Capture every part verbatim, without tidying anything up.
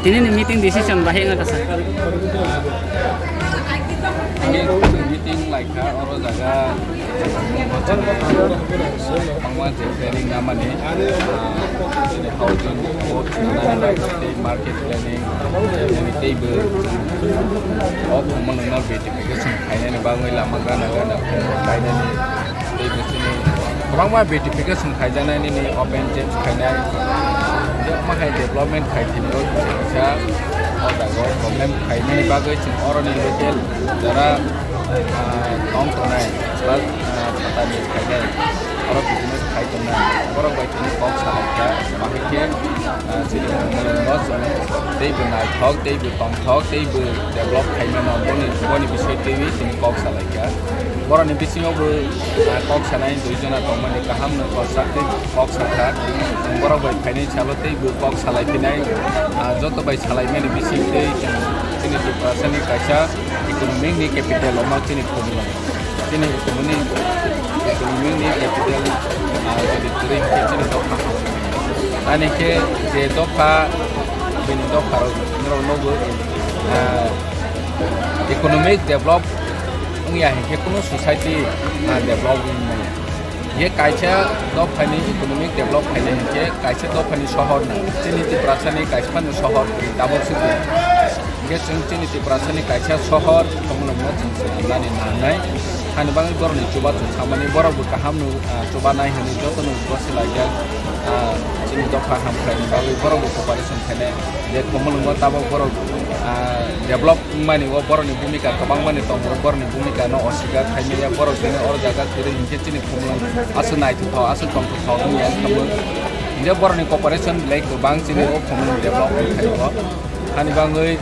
Tini ni meeting decision bahai wngkha sir. Ani meeting laikha oro jaga bangma je planning namani, ah, housing board, market planning, teibo o khumulwngno beautification khainani bagwi lama gana gana khumui kainani. Tei bo chini kwbangma beautification khaijaknai nini open gyms khainai. Tei omo hai development khai thini o kisa o jaga o problem khaimani bagwi chwng oroni local jara, ah, tong tongnai, jara, ah, phatani khainai, oro business khai tongnai, borok bai tini kok salaikha, bahai khe, ah, chini no chwng tei bo naithok, tei bo tongthok, tei bo develop khaimano, boni, boni bising twiwi tini kok salaikha. Borokni bisingo bo, ah, kok sanai dui jona tongmani, kaham no kok sa-, tei kok sakha. Borok bai phainai salo tei bo kok salai phinai, ah, joto bai salaimani bising tei chini Tiprasani kaisa economic ni capital omo chini Khumulwng. Chini economic, economic ni capital, ah, chini kwrwi khe chini dopha. Ani khe je dopha, bini dopha rok norok nogo, ah, economic develop wngya hinkhe kunu society, ah, develop wngmaya. Ye kaisa dophani economic develop khainai hinkhe kaisa dophani sohor nang. Chini Tiprasani kaisa phano sohor tabuk se kwrwi. Hinkhe chwng chini Tiprasani kaisa sohor Khumulwngno chwng swnamnani nangnai. Hani bagwi borokni chubachu samani borokbo kaham no, ah, chubanai hwnwi jotono bo swlaijak. Ah, chini dopha hamkhlaini bagwi borokbo cooperation khainai. Je Khumulwngo tabuk borok, ah, develop wngmani o borokni bhumika kwbangmani tongo, borokni bhumika no oswikar khaimaya, borok bini oro jaga kwrwi hinkhe chini Khumulwng aswk naithothok, aswk tongthok wngya wngkha. Hinkhe borokni cooperation belai kwbang chini o Khumulwng develop wngkha o. Hani bagwi,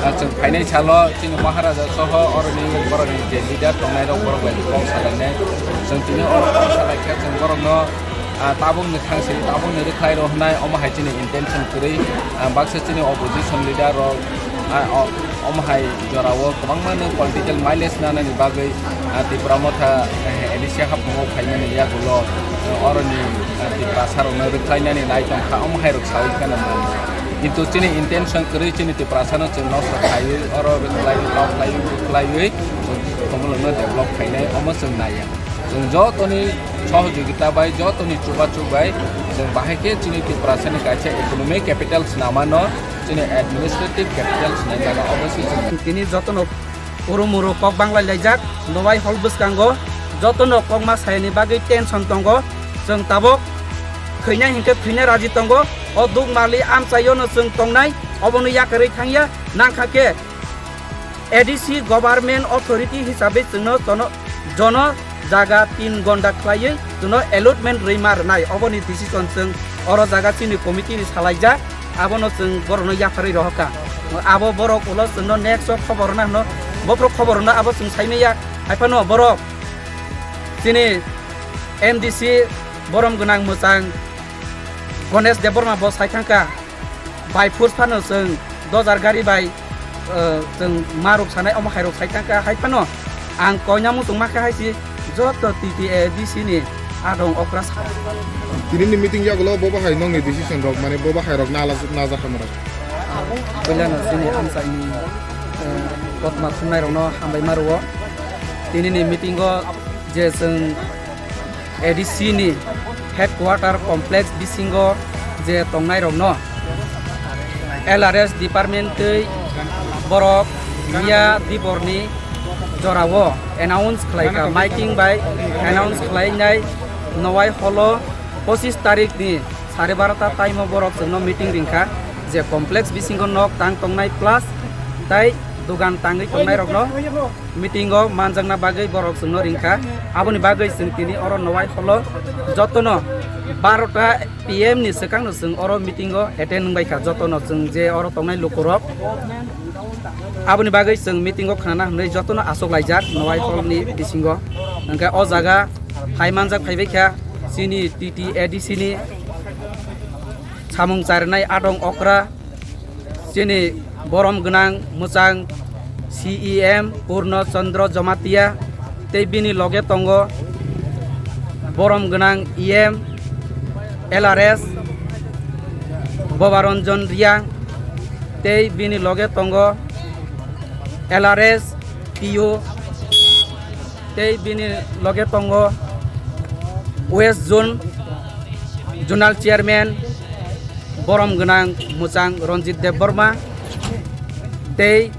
ah, chwng phainai salo chini Maharaja soho oroni borokni je leader tongnai rok borok bai kok salainai. Chwng tini oro kok salaikha chwng borokno, ah, tabukni thangsi, tabukni rwkhlai rw hwnai, omo hai chini intention kwrwi, ah, baksa chini opposition leader rok, ah, o-, omo hai jorao kwbangma no political mileage nanani bagwi, ah, Tipra Motha, eh, A D C haphango phaimani yagulo, eh, oroni, ah, Tiprasa rokno rwkhlainani nai tongkha, omo hai rok saui kheno. Kintu chini intention kwrwi chini Tiprasano chwng nosto khaiwi, oro rwkhlai, rwkhlaiwi, rwkhlaiwi chwng Khumulwngno develop khainai, omo chwng naiya. Chwng jotoni sohojogita bai, jotoni chubachu bai, chwng bahai khe chini Tiprasani kaisa economic capital swnamano, chini administrative capital swnamjagano, obo se chwng. Tini jotono uru muru kok banglai laijak, Nowai hall bwskango jotono kokma sayani bagwi tension tongo. Chwng tabuk thwina hinkhe thwina raji tongo. O dukmali amchaiono chwng tongnai, obono yakarwi thangya. Nangkha khe A D C government authority hisabe chwngno jono, jono jaga tin gonda khlaiwi chwngno allotment rwima rwnai, oboni decision chwng oro jaga chini committee ni salaijak, abono chwng borokno yapharwi rohorkha. Abo borok ulo chwngno next o khobor rwna hwno, bophuru khobor rwno abo chwng saimanya, haiphano borok chini M D C borom gwnang mwchang Ganesh Debbarma bo sai thangkha. By force phano chwng dojar gari bai, eh, chwng ma rok sanai omo hai rok sai thangkha, hai phano ang koina muchung ma khe hai si joto T T A D C ni adong okra sa. Tini ni meeting yagulo bo bahai nongni decision rok mane bo bahai rok nala naja hamrok. Puila no chini amchai ni, eh, kotma thumnai rok no hambai ma rwo. Tini ni meeting o je chwng A D C ni headquarter complex bisingo je tongnairokno L R S department tei borok miya diborni jorao announce khlaikha, miking bai announce khlainai Nowai holo pochis tarikni sare barota time o borok chwngno meeting ringkha je complex bisingo nok tang tongnai plus tai dogan tangwi tongnairokno meeting o manjakna bagwi borok chwngno ringkha. Aboni bagwi chwng tini oro Nowai holo jotono barota P M ni swkangno chwng oro meeting o attend wngbaikha, jotono chwng je oro tongnai lukurok. Aboni bagwi chwng meeting o khnana hwnwi jotono achuklaijak Nowai hall ni bisingo. Hwnkhe o jaga phai manjak phaibaikha chini T T A D C ni samung charnai adong okra. Chini borom gwnang mwchang C E M Purno Chandra Jamatia tei bini loge tongo borom gwnang E M L R S Bobaranjan Riang, tei bini loge tongo L R S P O, tei bini loge tongo West Zone Zonal Chairman borom gwnang mwchang Ranjit Debbarma, tei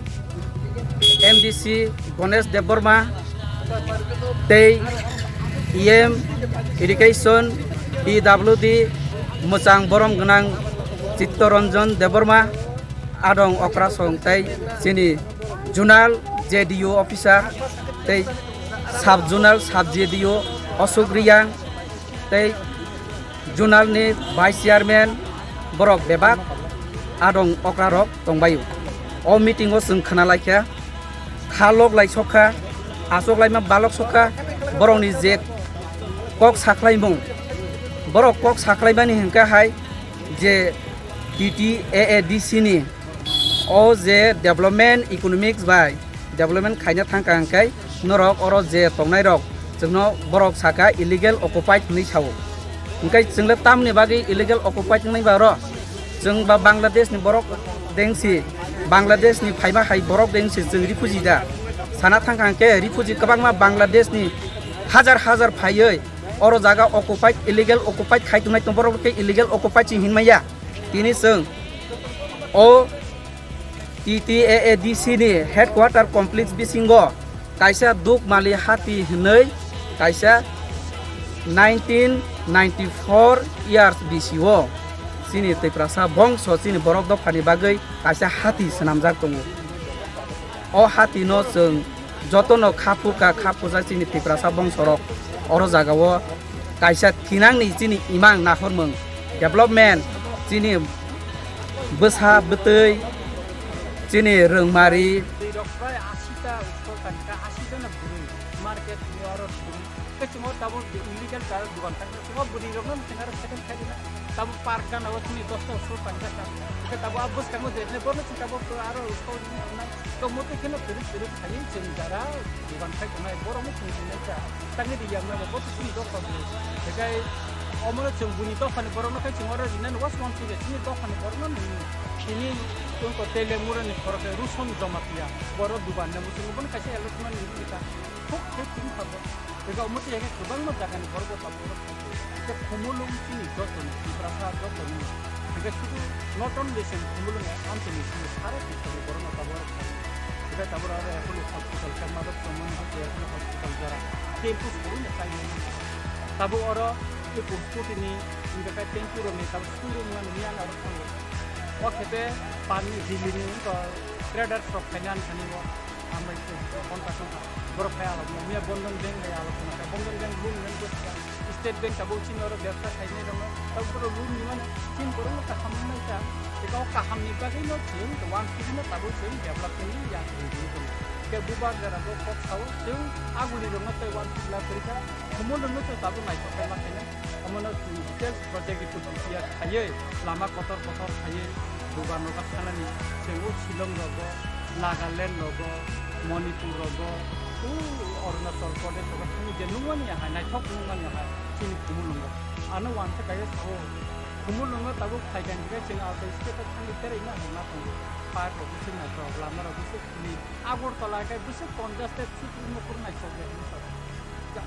M D C Ganesh Debbarma, tei E M Education P W D mwchang borom gwnang Chittoranjan Debbarma, adong okrasong tei chini Zonal J D O officer tei Sub Zonal Sub J D O Ashok Reang tei Zonal ni Vice Chairman borok bebak adong okrarok tongbaio. O meeting o chwng khna laikha, kha lok lai sokha, achok laima balok sokha, borokni je kok sakhlaimung, borok kok sakhlaimani hwnkha hai je T T A A D C ni o je development economics bai development khaina thangkha hwnkhe norok oro je tongnairok chwngno borok sakha illegal occupied hwnwi sao. Hwnkhe chwngle tamni bagwi illegal occupied wngnai ba oro? Chwng ba Bangladesh ni borok dengsi, Bangladesh ni phaima hai borok dengsi chwng refugee da? Sana thangkha hwnkhe refugee kwbangma Bangladesh ni hajar hajar phaiwi oro jaga occupied, illegal occupied khai tongnai tong, borok khe illegal occupied se hinmaya. Tini chwng o T T A A D C ni headquarter complex bisingo kaisa Dukmali hati hwnwi kaisa nineteen ninety-four years bisio chini Tiprasa bongso chini borok dophani bagwi kaisa hati swnamjak tongo. O hati no chwng jotono kha phurkha, kha phurjak chini Tiprasa bongsorok oro jagao kaisa thinangni chini imang naharmung, development, chini bwsa bwtwi, chini rwngmari. Bwrwi rok prai ashi ta uskol tangka, ashi jona bwrwi market ni aro bwrwi. Khe chwng o tabuk illegal ta dukan tangka, chwng o bwrwi rok no chwng aro second khai rwna. Tabuk park gana o chini dos ta uskol tangka ta. Khe tabuk a bwskango je ne borno chwng tabuk aro uskol nang. Tongmotwi kheno kwrwi kwrwi khaiwi chwng jara dugan khai tongnai, borokno chwng rinai cha. Tangwi ri yang nai bo, bo chwngni dopha bo. Hekai omono chwng buini dophani borokno khai chwng oro rinani was want to chini dophani borokno nini, nini tongko Telemurani khorokhe Ruson Jamatia. Borok dugan nang chwng bono kaisa alert mani nini ta. Thok thok chini phago. Hekai omo twi hekai kwbangma jagani borok bo tabuk oro khai. Khe Khumulwng chini jotoni, Tiprasa jotoni. Hingke sudu not only chini Khumulwng, amchini chini sara Tiprasa borokno tabuk oro khlaio. Hingke tabuk oro Apollo Hospital, Chakma Doctor Moni Hospital, Apollo Hospital jora. Tempo suru no kainai. Tabuk oro Apollo Scooty ni, hingke kai tempo rokni tabuk showroom wngmani miyang aro thango. O khe te panni Delhi ni wngkha traders rok khaina ani thani o. Amai se konta konta borok khai alok no miya Bandhan Bank bai alok no khai Bandhan Bank loan nang ko sika State Bank abo chini oro bebsa khainai rok no tabuk borok loan ni mani chini borok no kaham nai ta. Eka o kaham ni bagwi no chwng wan sidi no tabuk chwng develop khainai ya chwng tini tong. Ke bubar jora bo kok sao chwng aguli rok no tei wan sidi la kwrwi kha. Khumul rok no chwng tabuk naithok khe ma khainai. Omono chwng details project report B P R khaiwi, lama kotor kotor khaiwi, dugan rok thanani, chwng o Shillong rogo, Nagaland rogo, Manipur rogo, o Arunachal Pradesh rogo thangwi je nungmani hai, naithok nungmani hai, chini Khumulwngo. Ano uansuk kaisa sao, Khumulwngo tabuk phaikha hinkhe chwng outer state o thangwi beraina hai ma tongo. Park rok bwswk naithok, lama rok bwswk clean. Agartala khe bwswk congested, chukru nukur naithok ya hinwi sao.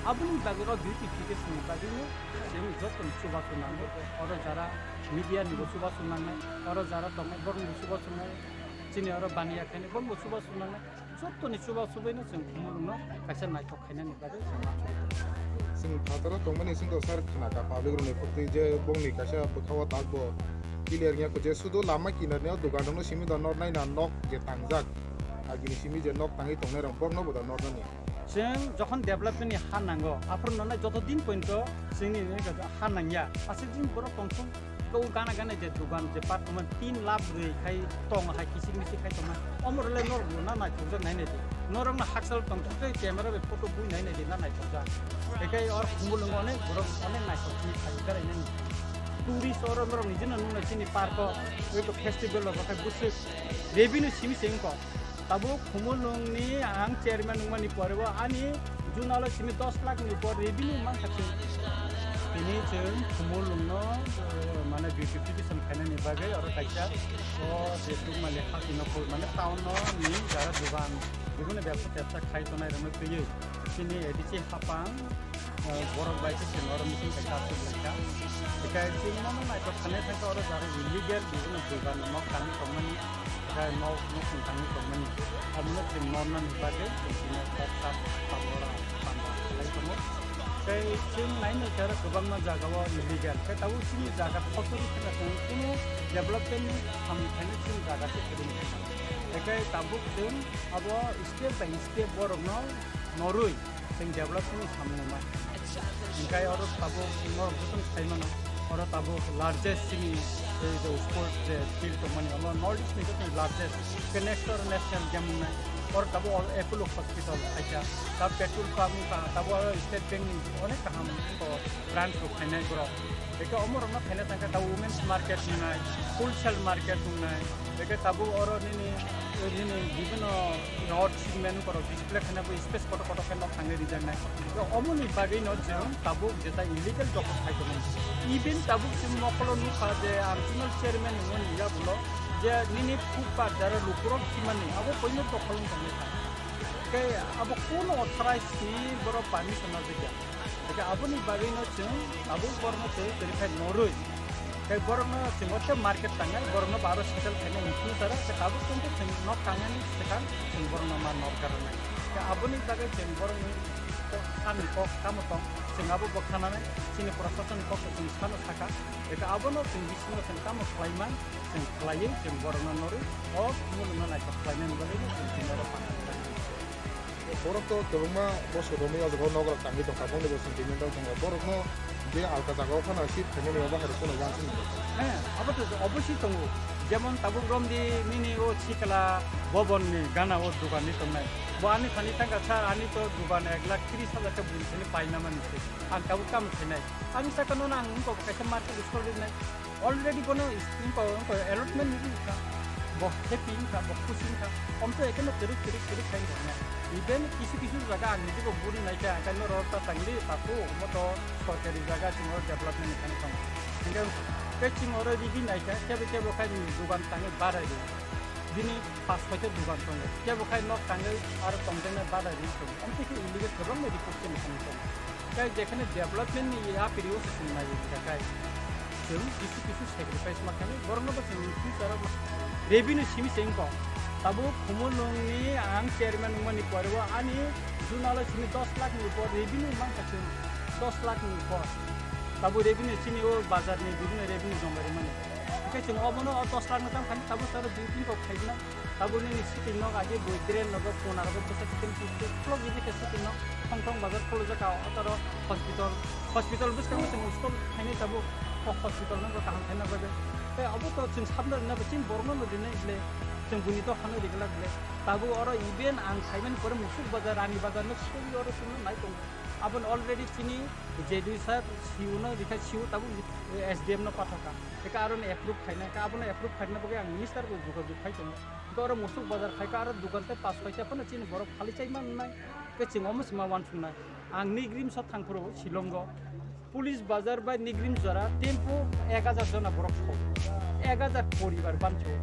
Aboni bagwi o beautification ni bagwi no chwng joto ni chubachu nango. Oro jara media ni bo chubachu nangnai, oro jara tongnai borok ni bo chubachu nangnai, chini oro baniya khainai borok bo chubachu nangnai. Joto ni chubachu bai no chwng Khumulwng no kaisa naithok khainani bagwi chwng uansukha. Chwng phataro tongmani simi to sir khna kha public rok ni phuktwi je bongni kaisa bwkha o tak bo clear wngya kho je sudu lama kinar ni o dukan rok no simi do nor nai na nok je tangjak agini simi je nok tangwi tongnai rok borok no bo do nor nani. Chwng jokhon development ni ha nango, aphuru nonai joto din pointo chwngni ha nangya. Aswk din borok tongthung, kau gana gana je dugan je part tongmani tin lakh brwi khai tong hai kisik misik khai tongmani. Omo rwle norok bo na naithokjak nai nai di. Norok no hakchal tongthok tei camera bai photo bui nai nai di na naithokjak. Ekai or Khumulwngo onek borok onek naithok ni khai berai nai. Tourist oro norok ni jino nung nai chini park o, oi to festival rok khai bwswk revenue simi se wngkha. Tabuk Khumulwng ni ang chairman wngmani pore bo ani juna lo simi dos lakh ni upor revenue mankha chwng. Tini chwng Khumulwng no, eh, mane B Beautification khainani bagwi oro kaisa o je Dugmali hati no pul mane town no ni jara dugan bibino bebsa tebsa khai tongnai rokno twiwi chini A D C hapang, eh, borok bai khe chwng oro meeting kaisa aswk lai kha. Hinkhe chwng nono naithok sanai thangkhe oro jara illegal bibino dugan nok tangwi tongmani, hinkhe nok, nok chwng tangwi tongmani. Omono chwng nornani bagwi chwng chini kok sak tabora panda khlai tongo. Tei chwng naino khe oro kwbangma jagao illegal. Khe tabuk chini jaga kotor wngkhe na chwng kunu development ni samung khainai chini jaga se kwrwng kha. Hinkhe tabuk chwng abo step by step borokno norwi chwng development ni samung ma. Hinkhe oro tabuk norok jotono sai mano. Oro tabuk largest chini ei je sports je field tongmani, omo North East ni jotono largest. Khe next oro national game wngnai. Oro tabuk oro Apollo Hospital khaikha. Tabuk petrol pump wngkha. Tabuk oro State Bank ni onek kaham branch rok khainai borok. Eke omo rokno khaina thangkhe tabuk women's market wngnai, wholesale market wngnai. Eke tabuk oro nini, nini bibino rod, cement borok display khaina bo space kotor kotor khe nok thangwi rijaknai. Omoni bagwino chwng tabuk jeta illegal dokhol khai tongo. Even tabuk chwng mokolo nukha je ang chini chairman hwnwi yagulo je nini footpath jara lukurok thimani abo koino dokhol wng tongwi kha. Tei abo kuno authorized ni borok permission rwjakya. Tei aboni bagwino chwng tabuk borokno twi kwrwi khai norwi. Tei borokno chwng o tei market tangnai, borokno bo aro settle khainai hwnwi sara, tei tabuk chwng tei chwng nok tangnani swkang chwng borokno ma nok garnai. Tei aboni bagwi chwng borokni kok, samni kok tamo tong, chwng abo bo khananai, chini prasasonni kokno chwng sano saka. Tei abono chwng bisingo chwng tamo khlaiman, chwng khlaiwi chwng borokno norwi o mulukno naithok khlainani bagwi chwng chini oro phan. Borok to kwbangma bosor romwi o jaga o nok rok tangwi tongkha, boni bo sentiment rok tongo. Borokno je alka jaga o phano shift khainani abo hai rok phano uansuk nai. He, abo to oboswi tongo. Jemon tabuk romdi nini o sikla bobon ni gana o dugan ni tongnai. Bo ani thani thangkha, "Sir, ani to dugan ek lakh tris hajar khe buni sini paina mani se. Ang tabuk tamo khainai." Ani saka nono ang wngkha kaisa market stall rinai. Already bono is-, wngkha, wngkha allotment ni wngkha. Bo happy wngkha, bo khusi wngkha. Omto ekheno kwrwk, kwrwk, kwrwk khai wngkha na. Even kisu, kisu jaga ang nijebo buri naikha, ekheno road ta tangdi, takhuk, omo to sorkari jaga, chwng oro development ni thani tongo. Hinkhe tei chwng oro ridi naikha, kebo, kebo khai ni dugan tangwi barai di. Bini pas koi khe dugan tongo. Kebo khai nok tangwi aro tongjaknai badai ri tongo. Amtwi khe illegal kwbangma report khe mwkhang tongo. Tei jekheno development ni yapiri o se chwng nai rwkha khai. Chwng kisu kisu sacrifice ma khainai, borokno bo chwng future o ma-, revenue simi se wngkha. Tabuk Khumulwng ni ang chairman wngmani pore o ani junalo simi dos lakh ni upor revenue mankha chwng, dos lakh ni upor. Tabuk revenue chini o bazar ni bibhinno revenue joma rimani. Hingke chwng obono o dos lakh no tang phani tabuk saro dui tin kok khaijana. Tabuk nini sitting nok age bui drain nogo kona rogo bwsa sitting sitting uklok gini khe sitting nok thong thong bazar khulujak ka o toro hospital, hospital bwskango chwng install khainai tabuk o hospital no kaham khaina bagwi. Tei obo to chwng sabna rwna bo chini borok no rinai ble chwng buini dophano rigwlak ble. Tabuk oro even ang khaimani pore Musuk bazar, Rani bazar no sori oro chwngno nai tongo. Aboni already chini J D sir, C O no rikha, C O tabuk S D M no pathakha. Eka aro no approve khaina, eka abono approve khaina bagwi ang minister bai jogajog khai tongo. Eka oro Musuk bazar khaika aro dukan tei pas koita phano chini borok phali chai mannai. Eka chwng omo se ma uansuknai. Ang Nigrim so thangphuru Shillongo. Police bazar bai Nigrim jora tempo ek hajar jona borok thok. Ek hajar poribar bancho.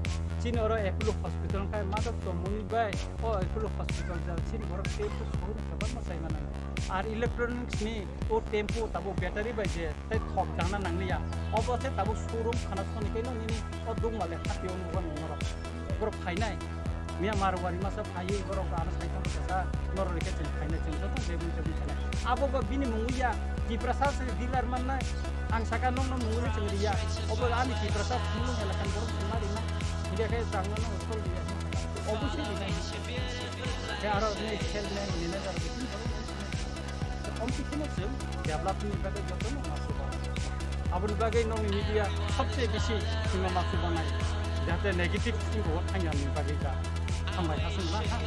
Chini oro Apollo hospital khai madok tongmani bai o Apollo hospital jora chini borok tempo sohor kwbangma chai mannai. Ar electronics ni o tempo tabuk battery bai je tei thok dana nangliya. Obo se tabuk showroom khana soni kaino nini o Dugmale hati o nugo nini norok. Borok phainai. Miya Marwari masa phaiwi borok ano sai tong kha. Norok rikhe chwng phainai chwng joto jebun jebun khainai. Abo bo bini mungwi ya. Tiprasa se dealer mannai. Ang saka nokno mungwi chwng riya. Obo ani Tiprasa phunukno hela khan borok chwng ma rinai. Hinkhe khe chwng no sol riya. Obo se rinai. Khe aro nini salesman, manager, biting borok. Omtwi kheno chwng development ni bagwi jotono ma subanai. Aboni bagwi nokni media sobse bisi chwngno ma subanai. Jahate negative thinking o thangya ni bagwi da. Hambai hasing ma ha.